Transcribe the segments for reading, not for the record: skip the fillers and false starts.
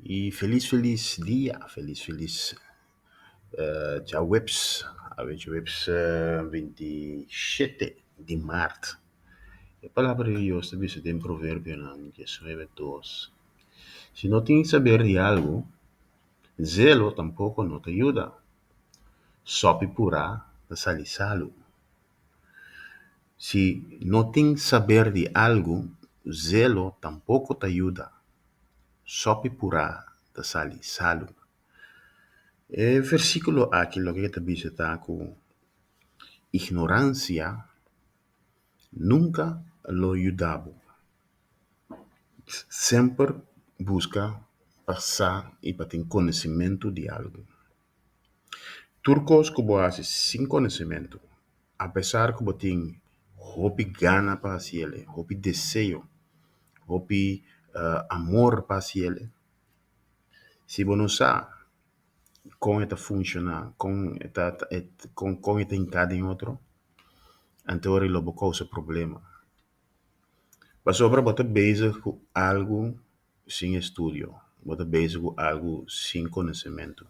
I felis felis dia, felis felis djaweps, awe djaweps 27 di mart. E palabra di Dios ta bisa den Proverbionan 19:2, Si no tin saber di algu, zelo tampoko no ta yuda. Sòpi purá ta sali salu. Si no tin saber di algu, zelo tampoko ta yuda. Sòpi purá ta sali salu. E versíkulo aki loke e ta bisa ta ku ignoransia nunka lo yuda bo. Semper buska pa sa i pa tin konosementu di algu. Tur kos ku bo hasi sin konosementu, apesar ku bo tin hopi gana pa hasiel, hopi deseo, hopi amor pa hasiel, si bo no sa kon e ta funshoná, kon e ta kon e ta hinká den otro, anto ora lo bo kousa problema. Pasobra bo ta bezig ku algu sin estudio, bo ta bezig ku algu sin konosementu.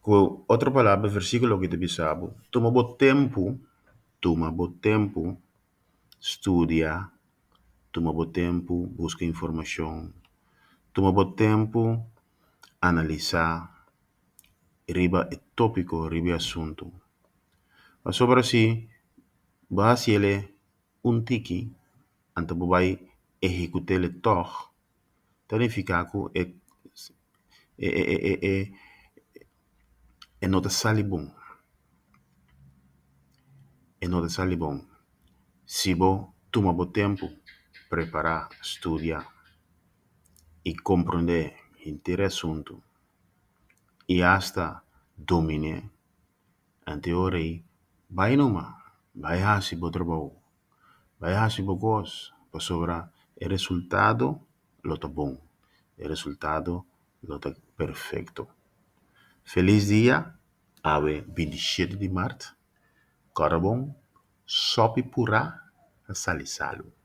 Ku otro palabra e versíkulo aki ta bisa bo, tuma bo tempu, tuma bo tempu studia, tuma bo tempu buska informashon, tuma bo tempu analisá riba e tópiko, riba e asuntu. Pasobra si bo hasi el un tiki, anto bo bai ehekut'é tòg, ta nifiká ku e e e no ta sali bon. E no ta sali bon. Si bo tuma bo tempu prepará, studia i komprondé henter e asuntu i asta domin'é, anto e ora ei bai numa, bai hasi bo trabou, bai hasi bo kos, pasobra e resultado lo ta bon, e resultado lo ta perfekto. Felis dia, awe 27 di mart, kòrda bon, sòpi purá ta sali salu.